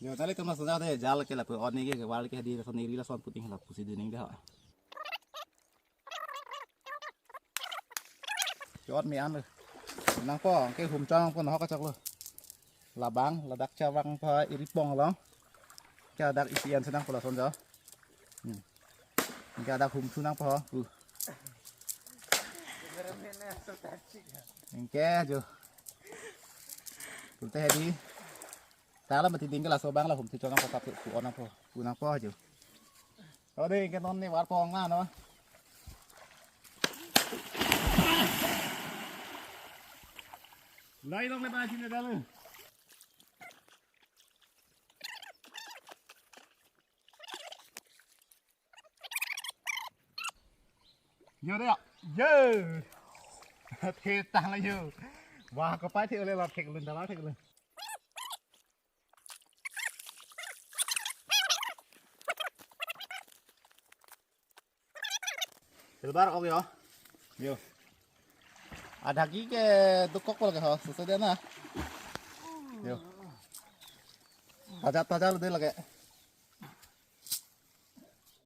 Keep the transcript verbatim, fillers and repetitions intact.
Yo, tali tama saja de, jal ke lapu on ke, ke wal ke di lason iri lason puting lapu si dining de ha. Ke-ot me-an lo. Nangpo, ke hum chong po nahok kachok lo. Labang, ladak chavang pa iri pong along. Ke ladak isi an si nangpo lason jo. Hmm. Ke ladak hum thu nangpo. Uh. Anke jo. Pulote hedi. Tala mati ding ke laso abang la hum thu chong nangpo, sap pu-on nangpo. Pu nangpo jo. Ode, anke non ne war pong na no. Lai long le ba sini dah lo. Yo deh ya. Yo. Thetang la yo. Wah, kapai thek le la thek lun, dala thek lun. Silver ok yo. Yo. Adha ki ke dukok pol ke ho, sese de na. Yo. Taja taja lo de lage.